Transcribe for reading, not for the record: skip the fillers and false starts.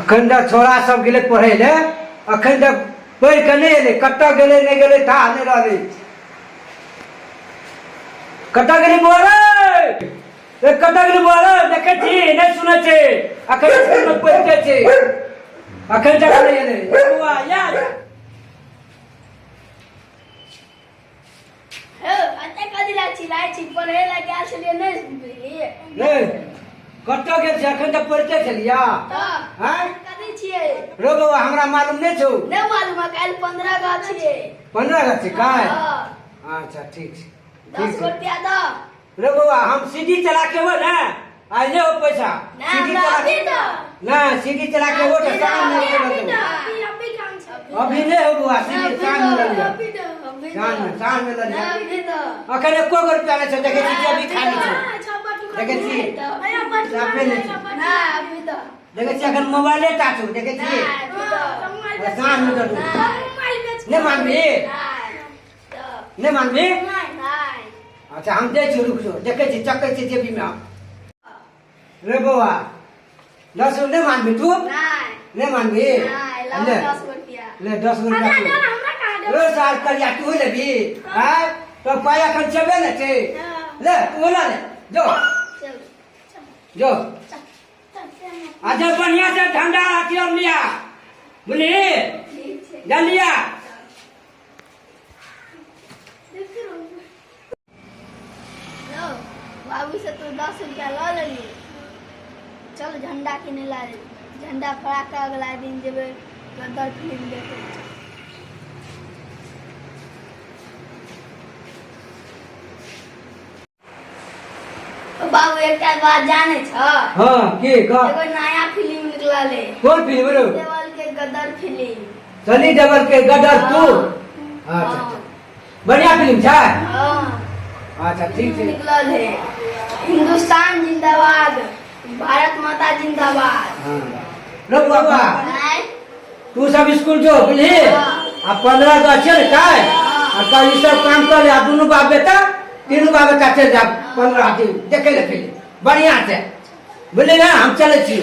अखन तक छोरा सब गेलै पढ़ै लए, अखन तक पढ़ि कऽ नहि एलै। कतऽ गेलै, नहि गेलै, थाह नहि रहलै। कतऽ गेलै बौआ रे? ए, कतऽ गेलै बौआ रे? देखै छी, नहि सुनै छै। अखन स्कूलमे पढ़िते छै, अखन तक नहि एलै। ए बौआ, यार। हे, एते कथी लए चिल्लाइ छी? पढ़ै लए गेल छलियै, नहि बुझलियै? रे, कतऽ गेल छै? अखन तक पढ़िते छलिया। तऽ आँय? कथी छियै? रो बौआ, हमरा मालूम नहि छौ? नहि मालूम है? काल्हि 15 अगस्त छियै। 15 अगस्त छै काल्हि? हँ। अच्छा, ठीक छै। 10 ठीक गो छै। रुपया दऽ। रे बौआ, हम सीडी चला के एबो ने, आइ नहि हो पैसा। नहि, सीडी हमरा चला अभी दऽ। नहि, सीडी चला के एबो तऽ साँझ मे अभी देबो। दऽ, अभी, अभी काम छै। अभी नहि हो बौआ, सीडी अभी साँझ मे दऽ, लऽ लिअ। अभी दऽ, अभी साँझ मे, दऽ। साँझ मे लऽ लिअ। अभी दऽ। अखन एको गो रुपया नहि छै। देखै छी कि अभी खाली छै। देखै छी, साफे नहि छै। नहि, अभी दऽ। देखै छी, अखन मोबाइले टा छौ। देखै छी। नहि, अभी दऽ। साँझ मे दऽ दू। नहि मानबी? नहि, नहि मानबी? नहि। अच्छा, हम दै छी, रुक जो। देखै छी, चकै छी जेबीमे हम। रे बौआ, 10 नहि मानबी तू? नहि। नहि मानबी? नहि, लाउ। ले। 10 रुपया। ले, 10 रुपया तू। रो साल करिया, तू लेबी? आँय, तो पाइ अखन छेबे ने छै। ले, तू लऽ ले, जो। चल। जो। अच्छा, बढ़िया से झंडा अथी और लिया, बुझली? ठीक छै। जा लिया। लो, बाबू से तू 10 रुपया लऽ लेली। चल, झंडा किने ला। झंडा फड़ा कऽ अगला दिन जेबै गद्दर फिल्म देखै। ओ बाबू, एकटा बात जानै छ? हाँ, की कह? एगो नया फिल्म निकलल है। कोन फिल्म रो? देवल के गदर फिल्म। सनी देवल के गदर 2? अच्छा अच्छा, बढ़िया फिल्म छै। हाँ। अच्छा, ठीक छै। निकलल है। हिंदुस्तान जिंदाबाद, भारत माता जिंदाबाद। हाँ रो बौआ। आँय? तू सब स्कूल जो, बुझली? हाँ। आ 15 अगस्त छै ने काल्हि। आ कल ई सब काम कर ले, आ दुनू बाप बेटा, तीनू बाप बेटा चलि जाब 15 दिन देखे ले फिल्म बढ़िया से, बुझली ने? हम चलै छी।